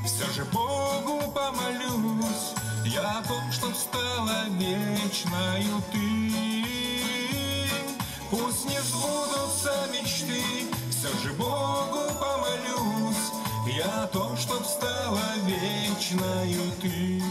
Все же Богу помолюсь я о том, чтоб стала вечною ты. Пусть не сбудутся мечты, все же Богу помолюсь я о том, чтоб стала вечною ты.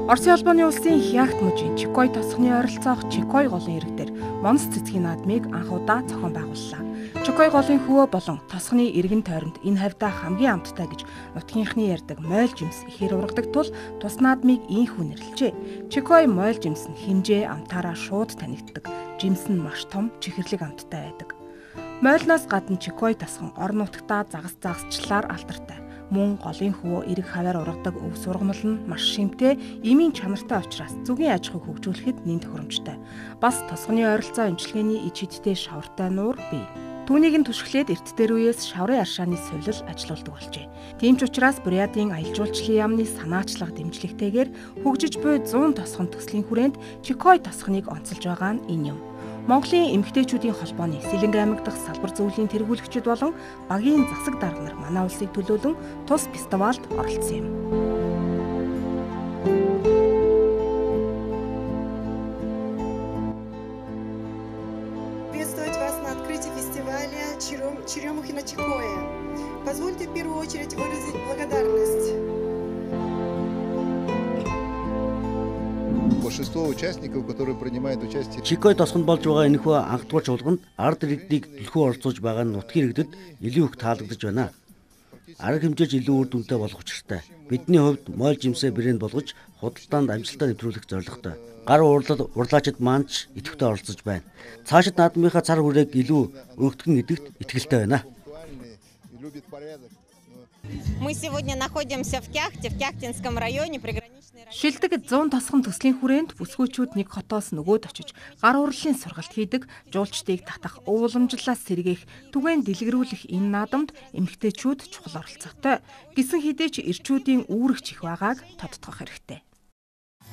Оросын холбооны улсын Хягт мужийн Чикой тосгоны ойролцоох Чикой голын ирэг дээр Монс цэцгийн наадмыг анх удаа зохион байгууллаа. Чикой голын хөвөө болон тосгоны иргэн тойронд энэ хавьдаа хамгийн амттай гэж нутгийнхны ярьдаг мойл жимс ихээр ургадаг тул тус наадмыг ийхүү нэрлэжээ. Чикой мойл жимс нь хэмжээ амтаараа шууд танигддаг. Жимс нь маш том чихэрлэг амттай байдаг. Мойлноос гадна Чикой тосгон орон нутгтаа загас загасчлалаар алдартай. Мөн голын хөвөө эрэг хаваар ургадаг өв сургамал нь маш шимтэй, эмийн чанартай учраас зүгийн аж ахуйг хөгжүүлэхэд нэн тохиромжтой. Бас тосгоны ойролцоо эмчилгээний ич хидтэй шавартай нуур бий. Түүнийг нь түшиглээд эрт дээр үеэс шаврын аршааны сувилал ажилуулдаг болжээ. Тийм ч учраас Бурятын аялал жуулчлалын яамны санаачлага дэмжлэгтэйгээр хөгжиж буй 100 тосгон төслийн хүрээнд Чикой тосгоныг онцолж байгаа нь энэ юм. Монголын эмэгтэйчүүдийн холбооны Сэлэнг аймаг дахь салбар зөвлөлийн тэргүүлэгчид болон багийн засаг дарга нар манай улсыг төлөөлөн тус фестивалд оролцсон юм. Приветствовать вас на открытии фестиваля «Черемухи на Чикое». Позвольте в первую очередь выразить благодарность. Большинство участников, которые принимают участие. Чикой тосгонд болж байгаа энэхүү анхдугаар чуулганд ард иргэдийг түлхүү оролцуулж байгаа нь нутгийн иргэдэд илүү их таалагдаж байна. Арга хэмжээж илүү үр дүнтэй болох учиртай. Бидний хувьд мойл жимсээ брэнд болгож худалдаанд амжилттай нэвтрүүлэх зорилготой. Гар уурлал урлаачид маань ч идэвхтэй оролцож байна. Цаашид наадмынхаа цар хүрээг илүү өргөдгөн гэдэгт итгэлтэй байна. Мы сегодня находимся в Кяхте, в Кяхтинском районе, приграничный район. Шилдэг 100 тосгон төслийн хүрээнд бүсгүйчүүд нэг хотоос нөгөөд очиж гар урлалын сургалт хийдэг, жуулчдыг татах, ууламжлалаас сэргээх, түгээн дэлгэрүүлэх энэ наадамд эмэгтэйчүүд чухал оролцоотой. Гисэн хэдий ч эрчүүдийн үүрэгч их байгааг тодтогох хэрэгтэй.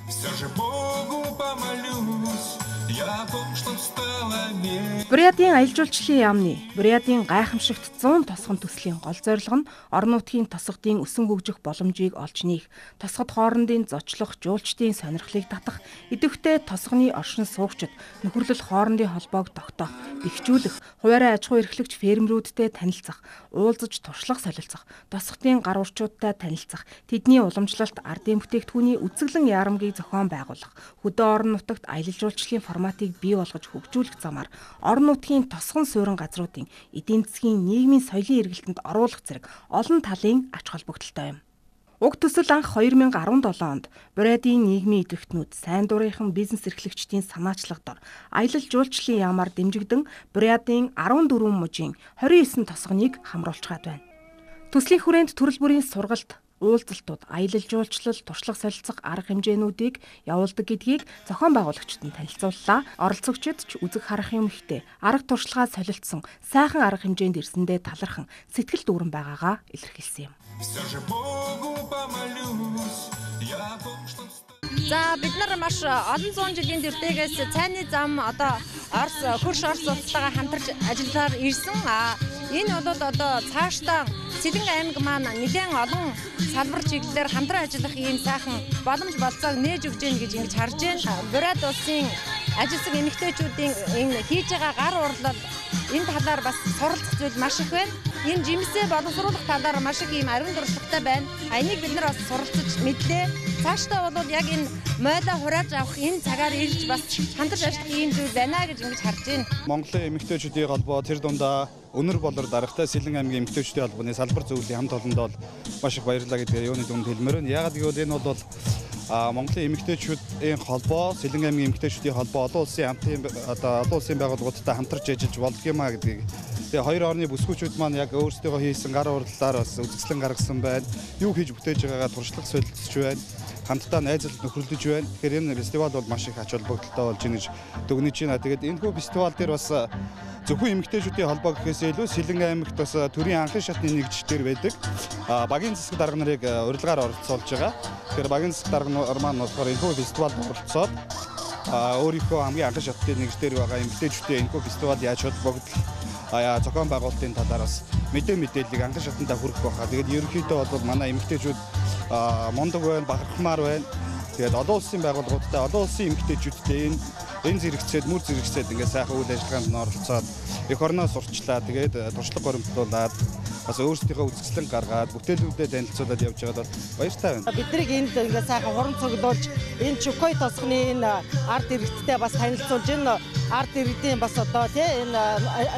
Все же Богу помолюсь я о том, чтоб стала вечной. Бурятын аялал жуулчлалын яамны Бурятын гайхамшигт 100 тосгон төслийн гол зорилго нь орон нутгийн тосгодын өсөн хөгжих боломжийг олж нээх, тосгод хоорондын зочлох, жуулчдын сонирхлыг татах, идэвхтэй тосгоны оршин суугчид нөхөрлөл хоорондын холбоог тогтоох, бэхжүүлэх, хуваарай аж ахуй эрхлэгч фермерүүдтэй танилцах, уулзаж туршлага солилцох, тосгодын гар урчуудтай танилцах, тэдний уламжлалт ардын бүтээгдэхүүний үзэсгэлэн ярамгийг зохион байгуулах, хөдөө орон нутагт аялал жуулчлалын форматыг бий болгож хөгжүүлэх замаар орон нутгийн тосгон суурин газруудын эдийн засгийн нийгмийн соёлын эргэлтэнд оруулах зэрэг олон талын ач холбогдолтой юм. Уг төсөл анх 2017 онд Бурятын нийгмийн идэвхтнүүд сайн дурынхан бизнес эрхлэгчдийн санаачлага дор аялал жуулчлалын яамаар дэмжигдэн Бурятын 14 мужийн 29 тосгоныг хамруулчихад байна. Төслийн хүрээнд төрөл бүрийн сургалт, уулзалтууд, аялал жуулчлал, туршлага солилцох арга хэмжээнүүдийг явуулдаг гэдгийг зохион байгуулагчид нь танилцууллаа. Оролцогчид ч үзэх харах юм ихтэй арга туршлагаа солилцсон сайхан арга хэмжээнд ирсэндээ талархан сэтгэл дүүрэн байгаагаа илэрхийлсэн юм. Все же Богу помолюсь я о том, чтоб За бид нар маш олон зуун жилийн дүртэйгээс цайны зам одоо Орос хөрш Орос улстайгаа хамтарч ажиллаар ирсэн. Энэ бол одоо цаашдаа Сэлэнг аймаг маань нэлээд олон салбар чиглэлээр хамтран ажиллах ийм сайхан боломж болцоог нээж өгч гин гэж ингэж харж байна. Бурят улсын ажилсаг эмэгтэйчүүдийн энэ хийж байгаа гар урлал энэ талаар бас суралцах зүйл маш их байна. Энэ жимсээ боловсруулах талаар маш их ийм ариун туршлагатай байна. Энийг бид нар бас суралцаж мэдлээ. Цаашдаа бол яг энэ мойлоо хурааж авах энэ цагаар ирж бас хамтарч ажиллах ийм зүйл байна гэж ингэж харж байна. Монголын эмэгтэйчүүдийн холбоо тэр дундаа өнөр болор даргатай Сэлэнг аймгийн эмэгтэйчүүдийн холбооны салбар зөвлөлийн хамт олонд бол маш их баярлалаа гэдгээ юуны дүнд хэлмээр байна. Яагаад гэвэл энэ бол Монголын эмэгтэйчүүдийн холбоо, Сэлэнг аймгийн эмэгтэйчүүдийн холбоо олон улсын хамтын одоо олон улсын байгууллагуудтай хамтарч ажиллаж болдго юм а гэдгийг. Тэгээ хоёр орны бүсгүйчүүд маань яг өөрсдийгөө хийсэн гар урлалаар бас үзэсгэлэн гаргасан байна. Юу хийж бүтээж байгаагаа туршлага солилцож байна. Хамтдаа найзалж нөхөрлөж байна. Тэгэхээр энэ фестивал бол маш их ач холбогдолтой болж ийн гэж дүгнэж байна. Тэгээд энэхүү фестивал дээр бас Зөвхөн эмэгтэйчүүдийн холбоо гэхээс илүү Сэлэнг аймагт бас төрийн анхын шатны нэгжтэр байдаг. Багийн засаг дарга нарыг урилгаар оролцуулж байгаа. Тэгэхээр багийн засаг дарга нар маань болохоор энэхүү фестивалд оролцоод өөрийнхөө хамгийн анхын шатны нэгжтэр байгаа эмэгтэйчүүдийн энэхүү фестивал яаж холбогдол зохион байгуулалтын талаар бас мэдээллийг анхын шатандаа хүргэх байхаа. Тэгээд ерөнхийдөө бол манай эмэгтэйчүүд мундаг байна, бахархмаар байна. Тэгээд олон улсын байгууллагуудтай, олон улсын эмэгтэйчүүдтэй энэ зэрэгцээд, мөр зэрэгцээд ингээд сайхан үйл ажиллагаанд оролцоод эх орноо сурчлаа. Тэгээд туршлага баримтлуулад бас өөрсдийнхөө үзэсгэлэн гаргаад бүтээлүүдэд танилцуулаад явж байгаад бол баяртай байна. Биднийг энд ингээд сайхан хуран цуглуулж энэ Чүкой тосгоны энэ ард иргэдтэй бас танилцуулж энэ ард иргэдийн бас одоо тий энэ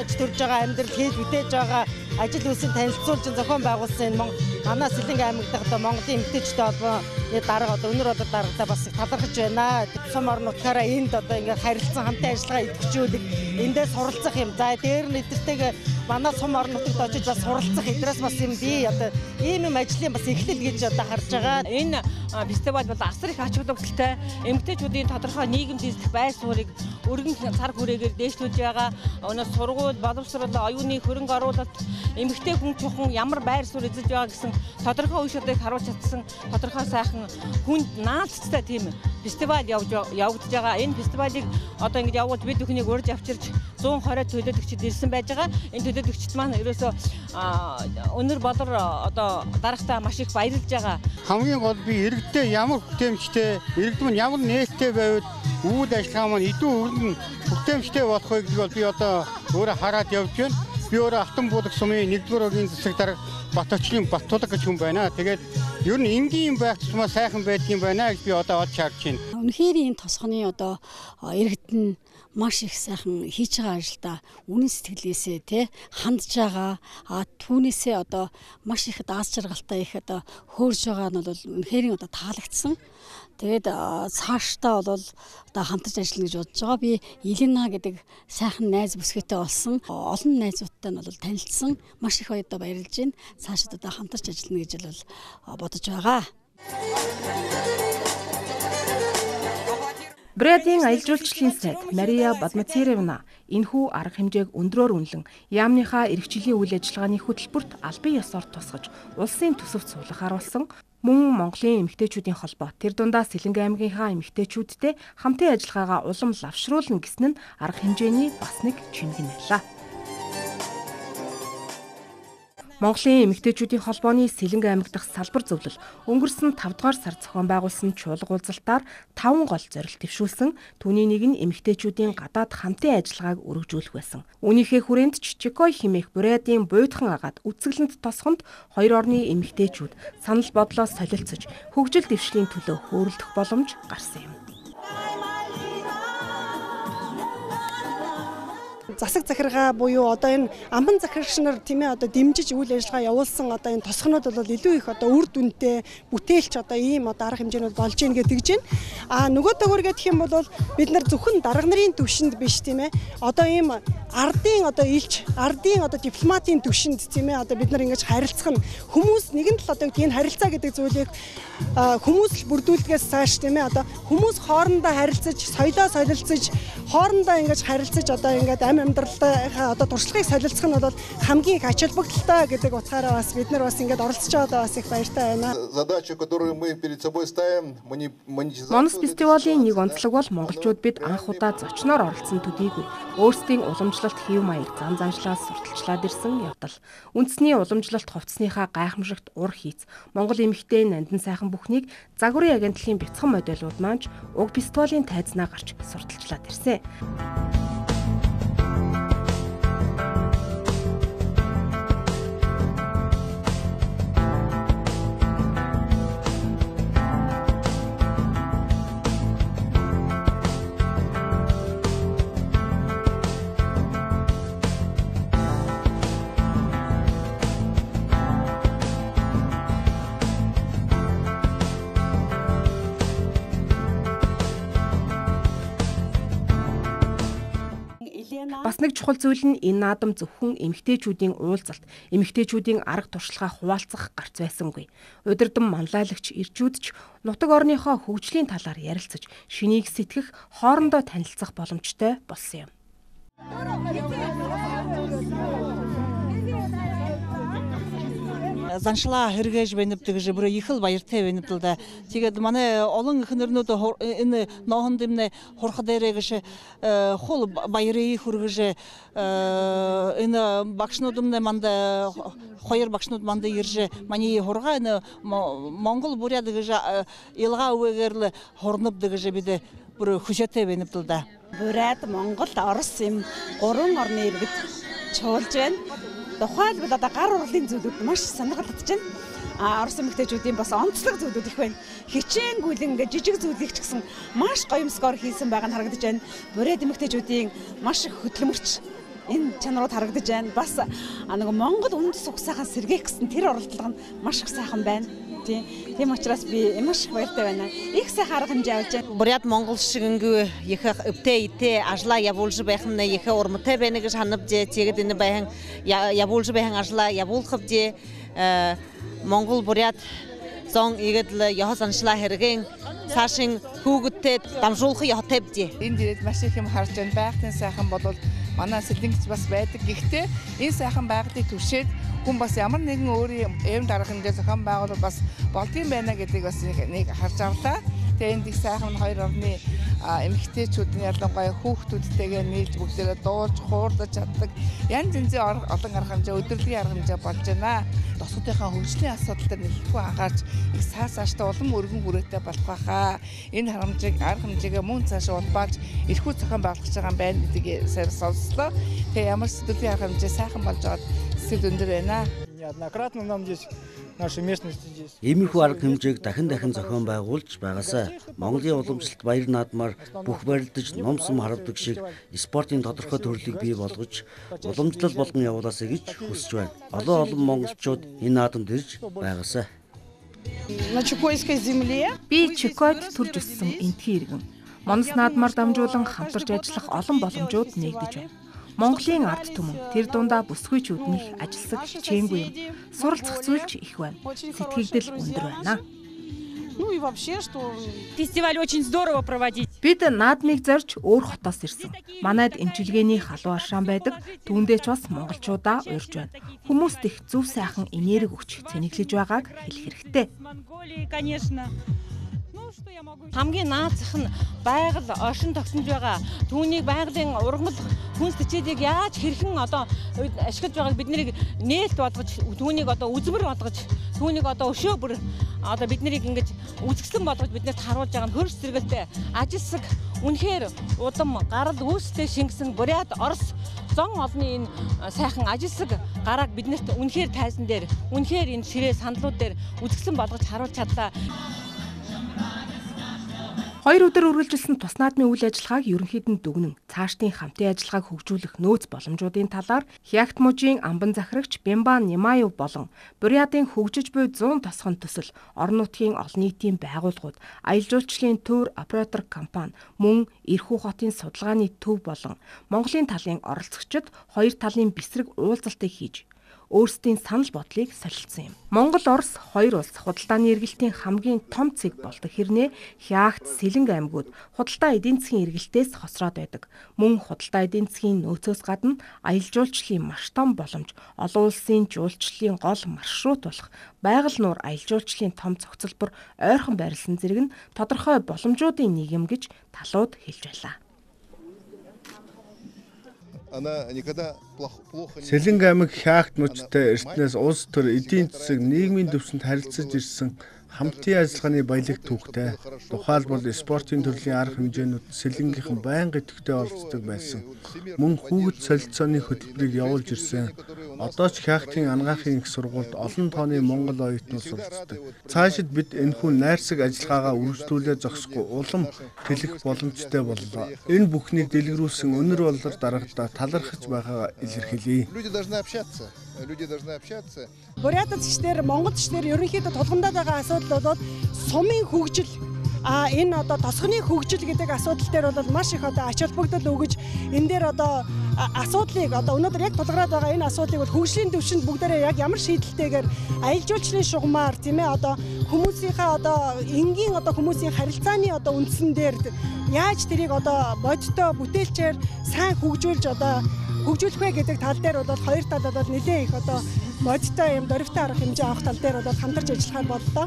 аж төрж байгаа амьдрал хийж бүтээж байгаа ажил үйлсийг танилцуулж зохион байгуулсан энэ манай Сэлэнг аймаг дахь одоо Монголын эмэгтэйчүүдийн холбооны дарга одоо Өнөр болор даргатай бас их талархаж байна. Сум орон нутгаараа энд одоо ингээд харилцан хамтын ажиллагаа идэвхжүүлэх, эндээ суралцах юм. За дээр нь эдэртэйг манай сум орон нутагт очиж бас суралцах эдрээс бас юм бий. Одоо ийм юм ажлын бас эхлэл гэж одоо харж байгаа. Энэ фестивал бол асар их ач холбогдолтой. Эмэгтэйчүүдийн тодорхой нийгэм эзлэх байр суурийг өргөн цар хүрээгээр дээшлүүлж байгаа. Өнөө сургууль, боловсрол, оюуны хөрөнгө оруулалт, эмэгтэй хүн чухам ямар байр суурь эзэлж байгаа гэсэн тодорхой үе шатыг харуулж чадсан тодорхой сайхан хүнд наалцтай тийм фестивал явагдаж байгаа. Энэ фестивалыг одоо ингэж явуулж бид бүхнийг урьж авчирч 120 төлөөлөгчд ирсэн байж байгаа. Энэ төлөөлөгчд маань ерөөсөө Өнөр болор одоо дарагтаа маш их баярлж байгаа. Хамгийн гол би иргэдтэй ямар бүтээмжтэй, иргэд мань ямар нээлттэй байвал үйл ажиллагаа маань илүү өргөн бүтээмжтэй болох вэ гэдгийг бол би одоо өөрөө хараад явж байна. Би өөрөө Алтан буулаг сумын 1-р өгийн засаг дарга Батөчлийн Баттулаг гэж хүн байна. Тэгээд ер нь энгийн юм байх тусмаа сайхан байдгийн байна гэж би одоо олж харж байна. Үнэхээр энэ тосгоны одоо иргэд нь маш их сайхан хийж байгаа ажилдаа үнэн сэтгэлээсээ тий хандж байгаа, түүнээсээ одоо маш их даас жаргалтай их одоо хөөрж байгаа нь бол үнэхээр одоо таалагдсан. Тэгээд цаашдаа бол одоо хамтарч ажиллана гэж бодож байгаа. Би Елена гэдэг сайхан найз бүсгээтэй болсон. Олон найзуудтай нь бол танилцсан. Маш их одоо баярлж байна. Цаашид одоо хамтарч ажиллана гэж бол бодож байгаа. Бурятын аялал жуулчлалын сайд Мария Бадмациревна энэхүү арга хэмжээг өндрөөр үнэлэн яамныхаа эрхчлэлийн үйл ажиллагааны хөтөлбөрт албан ёсоор тусгаж улсын төсөвт суулгахаар болсон. Мөн Монголын эмэгтэйчүүдийн холбоо тэр дундаа Сэлэнг аймгийнхаа эмэгтэйчүүдтэй хамтын ажиллагаагаа улам лавшруулна гэсэн нь арга хэмжээний бас нэг чимэг нь байлаа. Монголын эмэгтэйчүүдийн холбооны Сэлэнг аймаг дахь салбар зөвлөл өнгөрсөн 5 дугаар сар зохион байгуулсан чуулга уулзалтаар 5 гол зорилт дэвшүүлсэн. Түүний нэг нь эмэгтэйчүүдийн гадаад хамтын ажиллагааг өргөжүүлэх байсан. Үүнийхээ хүрээнд ч Чикой хэмээх Бурятын буйдхан агаад үзэсгэлэнт тосгонд хоёр орны эмэгтэйчүүд санал бодлоо солилцож хөгжил дэвшлийн төлөө хөөрөлдөх боломж гарсан юм. Засаг захиргаа буюу одоо энэ амбан захирагч нар тийм ээ одоо дэмжиж үйл ажиллагаа явуулсан одоо энэ тосгонууд бол илүү их одоо үр дүнтэй бүтээлч одоо ийм одоо арга хэмжээнүүд болж гин гэж тэгж байна. А нөгөө төгөр гэх юм бол бид нар зөвхөн дарга нарын түвшинд биш тийм ээ одоо ийм ардын одоо илч, ардын одоо дипломатын түвшинд тийм ээ одоо бид нар ингэж харилцах нь хүмүүс нэгэн тал одоо энэ харилцаа гэдэг зүйлийг хүмүүс л бүрдүүлдгээс цааш тийм ээ одоо хүмүүс хоорондоо харилцаж, соёлоо солилцож, хоорондоо ингэж харилцаж одоо ингээд амьдралдаа одоо туршлагыг солилцох нь бол хамгийн их ач холбогдолтой гэдэг утгаараа бас бид нар бас ингээд оролцож байгаадаа бас их баяртай байна. Задачу, которую мы перед собой ставим, Монос фестивалийн нэг онцлог бол монголчууд бид анх удаа зочноор оролцсон төдийгүй өөрсдийн уламжлалт хэв маяг зан заншлаас сурталчлаад ирсэн явдал. Үндэсний уламжлалт хувцсныхаа гайхамшигт ур хийц Монгол эмэгтэй нандин сайхан бүхнийг загварын агентлагийн бяцхан модельууд маань ч уг фестивалийн тайзнаа гарч сурталчлаад ирсэн. Бас нэг чухал зүйл нь энэ наадам зөвхөн эмэгтэйчүүдийн уулзалт, эмэгтэйчүүдийн арга туршлагаа хуваалцах гарц байсангүй. Удирдан манлайлагч ирчүүд ч нутаг орныхоо хөгжлийн талаар ярилцаж, шинийг сэтгэх, хоорондоо танилцах боломжтой болсон юм. Заншлаа хэрэгэж байна гэж бүр их л баяртай байна л да. Тэгээд манай олон эхнэрнүүд энэ нохон дэмнэ хурх дээрээ гэж хул баярыг хүргэж энэ багшнууд өмнө манд хоёр багшнууд манд ирж миний хурга энэ Монгол бурят гэж илга үгээр л хорноб гэж бид бүр хөшөөтэй байна л да. Бурят, Монгол, Орос юм гурван орны иргэд чуулж байна. Тухайлбал одоо гар урлын зүйлүүд маш сонирхолтой байна. А Орос эмэгтэйчүүдийн бас онцлог зүйлүүд их байна. Хичээнгүйл ингээд жижиг зүйлийг ч гэсэн маш гоёмсгоор хийсэн байгаа нь харагдаж байна. Бурят эмэгтэйчүүдийн маш их хөдөлмөрч энэ чанарууд харагдаж байна. Бас нэг Монгол үндэс уг сайхан сэргээх гэсэн тэр оролдлого нь маш их сайхан байна. Тийм учраас би маш их баяртай байна. Их сайхан арга хэмжээ авч байна. Бурят Монгол шиг ингээ их өвтэй итэ ажлаа явуулж байх нь их урмтай байна гэж ханавж тэгээд энэ баян явуулж байх ажлаа явуулах вэ Монгол бурят зон игэд л яхас аншлаа хэрэгэн цаашин хүүгүүдтэй дамжуулах яхтай бдээ. Энд ирээд маш их юм харж байна. Байгалийн сайхан болвол манай сэлэнгч бас байдаг. Гэхдээ энэ сайхан байгалыг түшээд хүн бас ямар нэгэн өөрийн эм дарга хэмжээ зохион байгуулал бас болдгийм байна гэдгийг бас нэг харж авлаа. Тэгээ энд их сайхан хоёр орны эмэгтэйчүүдийн ялангуяа хүүхдүүдтэйгээ нийлж бүгдээрээ дуулж, хуурдаж чаддаг. Янз янзын олон арга хэмжээ, өдөрлөгийн арга хэмжээ болж байна. Тосготынхаа хөгжлийн асуудал дээр нэлэхгүй анхаарч их цааш цаашдаа улам өргөн хүрээтэй болох байхаа. Энэ харамжийг арга хэмжээгээ мөн цааш улбаалж эрхүү зохион байгуулах гэж байгаа юм байна гэдгийг сайн сонслоо. Тэгээ ямар ч төдлийн арга хэмжээ сайхан болж байгаад сэтгэл өндөр байна. Неоднократно нам здесь нашей местности здесь. Иймэрхүү арга хэмжээг дахин дахин зохион байгуулж байгаасаа Монголын уламжлалт баяр наадмаар бүх барилдаж ном сум харавдаг шиг спортын тодорхой төрлийг бий болгож уламжлал болгон явуулаасай гэж хүсэж байна. Олон олон монголчууд энэ наадамд ирж байгаасай. На Чукойской земле би Чукойд төрж өссөн энтхийн иргэн. Монос наадмаар дамжуулан хамтарч ажиллах олон боломжууд нэгдэж байна. Монголын ард түмэн тэр дундаа бүсгүйчүүд нь их ажилсаг хичээнгүй юм. Суралцах зүйл ч их байна. Сэтгэгдэл өндөр байна. Ну и вообще, что фестиваль очень здорово проводить. Бид наадмыг зорж өөр хотоос ирсэн. Манайд эмчилгээний халуун аршаан байдаг. Түүндээ ч бас монголчуудаа урьж байна. Хүмүүст их зөв сайхан энерги өгч цэнэглэж байгааг хэлэх хэрэгтэй. Конечно. Хамгийн наацх нь байгаль оршин тогтнож байгаа. Түүнийг байгалийн ургамал хүнс тэчээдийг яаж хэрхэн одоо ашиглаж байгааг бид нарыг нээлт болгож, түүнийг одоо үзмэр болгож, түүнийг одоо өшөө бүр одоо бид нарыг ингэж үзэсгэлэн болгож биднэрт харуулж байгаа нь хөрс зэрэгэлтэй ажилсаг үнэхээр удам гарал үүстэй шингэсэн Бурят, Орос зон олны энэ сайхан ажилсаг гарааг биднэрт үнэхээр тайзан дээр, үнэхээр энэ ширээ сандлууд дээр үзэсгэлэн болгож харуулж чадлаа. Хоёр өдөр үргэлжилсэн тус наадмын үйл ажиллагааг ерөнхийд нь дүгнэн цаашдын хамтын ажиллагааг хөгжүүлэх нөөц боломжуудын талаар Хягт мужийн амбан захирагч Бямба Нимаев болон Бурятын хөгжиж буй 100 тосгон төсөл, орон нутгийн олон нийтийн байгууллагууд, аялал жуулчлалын төр оператор компани, мөн Эрхүү хотын судалгааны төв болон Монголын талын оролцогчид хоёр талын бэсрэг уулзалтыг хийж өөрсдийн санал бодлыг солилцсон юм. Монгол, Орос хоёр улс худалдааны эргэлтийн хамгийн том цэг болдог хэрнээ Хягт, Сэлэнг аймагуд худалдаа эдийн засгийн эргэлтээс хосроод байдаг. Мөн худалдаа эдийн засгийн нөөцөөс гадна аялал жуулчлалын маш том боломж, олон улсын жуулчлалын гол маршрут болох байгаль нуур аялал жуулчлалын том цогцолбор ойрхон байрлсан зэрэг нь тодорхой боломжуудын нэг юм гэж талууд хэлж байлаа. Сэлэнг аймаг Хягт мужтай эртнээс улс төр эдийн засаг нийгмийн түвшинд харилцаж ирсэн хамтын ажиллагааны баялаг түүхтэй. Тухайлбал спортын төрлийн арга хэмжээнүүд Сэлэнгийнхэн байнга идэвхтэй оролцдог байсан. Мөн хүүхэд солилцооны хөтөлбөрийг явуулж ирсэн. Одоо ч Хягтын анагаахын их сургуульд олон тооны монгол оюутнууд суралцдаг. Цаашид бид энэхүү найрсаг ажиллагаагаа үргэлжлүүлээ зогсохгүй улам тэлэх боломжтой боллоо. Энэ бүхнийг дэлгэрүүлсэн өнөр боллоор дарагтаа талархаж байгаагаа илэрхийлье. Люди должны общаться. Люди должны общаться. Бурятад чигтэр, Монгол чигтэр ерөнхийдөө тулгамдаад байгаа асуудал бол сумын хөгжил, энэ одоо тосгоны хөгжил гэдэг асуудал дээр бол маш их одоо ач холбогдол өгөж энэ дээр одоо асуудлыг одоо өнөөдөр яг тулгараад байгаа энэ асуудлыг бол хөгжлийн түвшинд бүгдээрээ яг ямар шийдэлтэйгээр аялал жуулчлалын шугамар тийм одоо хүмүүсийнхээ одоо энгийн одоо хүмүүсийн харилцааны одоо үндсэн дээр яаж тэрийг одоо бодиттой бүтээлчээр сайн хөгжүүлж одоо хөгжүүлэх вэ гэдэг тал дээр бол хоёр талд бол нэлээд их одоо бодиттой юм дөрвтэй арга хэмжээ авах тал дээр бол хамтарч ажиллахаар боллоо.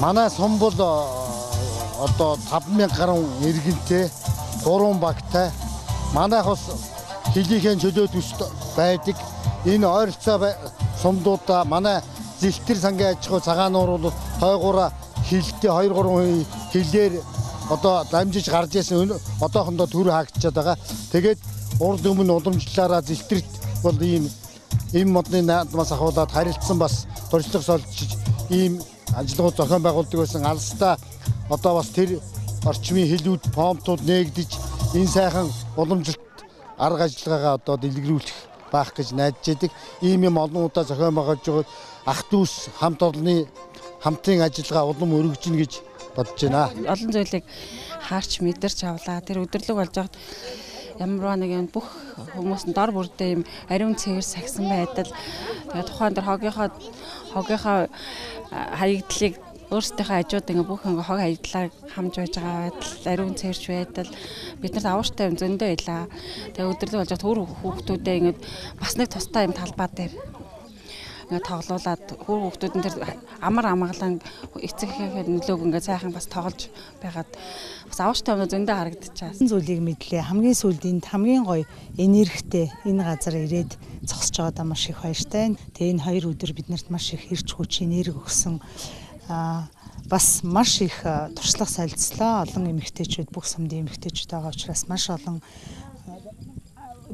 Манай сум бол одоо 5000 гаруй иргэнтэй 3 багтай манайх бас хилийнхээ чөлөө төст байдаг. Энэ ойролцоо сумдуудаа манай Зэлтэр сангийн аж ахуй цагаан нуур бол тойгоороо хилтэй 2 3 хилээр одоо дамжиж гарч ирсэн одоохондоо төр хаагдчихад байгаа. Тэгээд урд өмнө уламжлалаараа Зэлтэрт бол ийм эм модны наадмаас ахуулаад харилцсан бас туршлага солилцож ийм ажиллагууд зохион байгуулдаг байсан. Алстаа одоо бас тэр орчмын хилүүд, помтууд нээгдэж энэ сайхан уламжлалт арга ажиллагаагаа одоо дэлгэрүүлэх байх гэж найдаж байдаг. Ийм юм олон удаа зохион байгуулж байгаа ах дүүс хамт олонны хамтын ажиллагаа улам өргөжнө гэж бодож байна. Олон зүйлийг харч мэдэрч авлаа. Тэр өдөрлөг болж байхад ямарваа нэг юм бүх хүмүүс нь дор бүрдээ юм ариун цэвэр сагсан байдал. Тэгээд тухайн тэр хогийнхоо хаягдлыг өөрсдийнхөө ажууд ингээ бүх ингээ хог хаягдлаар хамж байж байгаа байдал, ариун цэвэрч байдал биднэрт авууштай юм зөндөө байлаа. Тэгээд өдөрлөг болж байхад хүүхдүүдээ ингээ бас нэг тустай юм талбай дээр ингээ тоглуулад хүүхдүүд нь тэр амар амгалан эцэг эхийн нөлөөг ингээ сайхан бас тоглож байгаад бас авууштай юм зөндөө харагдчихаа. Зүйлийг мэдлээ. Хамгийн сүүлд энд хамгийн гоё энергитэй энэ газар ирээд зогсож байгаадаа маш их баяртай. Тэгээ энэ хоёр өдөр биднэрт маш их эрч хүч, энерги өгсөн. Бас маш их туршлага солилцлоо. Олон эмэгтэйчүүд, бүх сумдын эмэгтэйчүүд байгаа учраас маш олон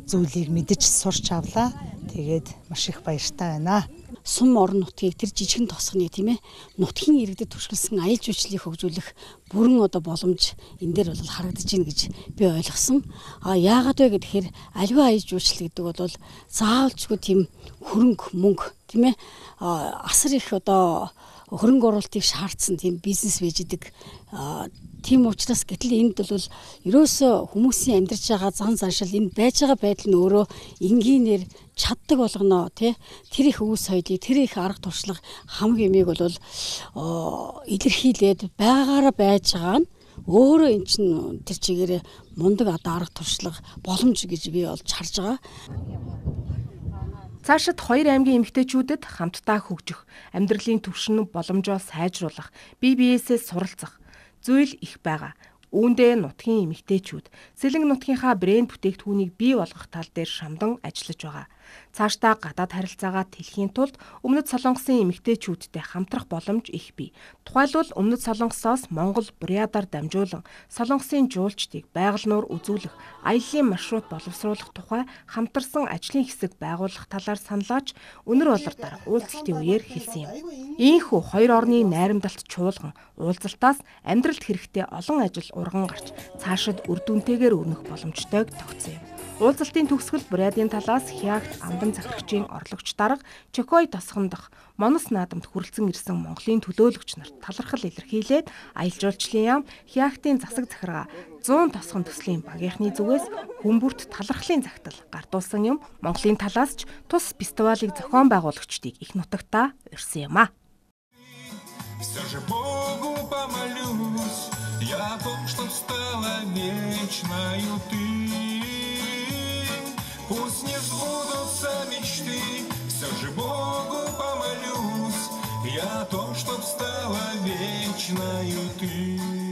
зүйлийг мэдэж сурч авлаа. Тэгээд маш их баяртай байна. Сум орон нутгийг тэр жижигэн тосгоны тийм нутгийн иргэдэд түшгэлсэн аялал жуулчлалыг хөгжүүлэх бүрэн одоо боломж энэ дээр бол харагдаж байна гэж би ойлгосон. А яагаад вэ гэхээр аливаа аялал жуулчлал гэдэг бол заавалчгүй тийм хөрөнгө мөнгө тийм асар их одоо хөрөнгө оруулалтыг шаардсан тийм бизнес байж идэг. Тийм учраас гэтэл энд бол ерөөсөө хүмүүсийн амьдарч байгаа зан заншил энд байж байгаа байдал нь өөрөө энгийнээр чаддаг болгоно тий. Тэр их үйл соёлыг, тэр их арга туршлага хамаг юмыг бол илэрхийлээд байгаагаараа байж байгаа нь өөрөө эн чинь тэр чигээрээ мундаг одоо арга туршлага боломж гэж би болж харж байгаа. Цаашид хоёр аймгийн эмэгтэйчүүдэд хамтдаа хөгжих, амьдралын түвшин боломжоо сайжруулах, бие биесээ суралцах зүйл их байгаа. Үүндээ нутгийн эмэгтэйчүүд Сэлэнг нутгийнхаа брэнд бүтээгдэхүүнийг бий болгох тал дээр шамдан ажиллаж байгаа. Цаашдаа гадаад харилцаагаа тэлхийн тулд Өмнөд Солонгосын эмэгтэйчүүдтэй хамтрах боломж их бий. Тухайлбал Өмнөд Солонгосоос Монгол Бурядаар дамжуулан Солонгосын жуулчдыг байгаль нуур үзүүлэх, аяллаа маршрут боловсруулах тухай хамтарсан ажлын хэсэг байгуулах талаар саналаач Өнөр болор дарга уулзалтын үеэр хэлсэн юм. Ийхүү хоёр орны найрамдалт чуулган уулзалтаас амьдралд хэрэгтэй олон ажил урган гарч цаашид үр дүнтэйгээр өрнөх боломжтойг тогтсон юм. Уулзалтын төгсгөл Бурядын талаас Хягт амбан захирагчийн орлогч дарга Чокой тосгон дахь Монос наадамд хүрэлцэн ирсэн Монголын төлөөлөгч нарт талархал илэрхийлээд аялал жуулчлалын яам Хягтын засаг захиргаа 100 тосгон төслийн багийнхны зүгээс хүмүүрт талархлын загтал гардуулсан юм. Монголын талаас ч тус фестивалыг зохион байгуулагчдыг их нутагтаа урьсан юм а. Все же Богу помолюсь я о том, чтоб стала вечною ты. Пусть не сбудутся мечты, все же Богу помолюсь я о том, чтоб стала вечною ты.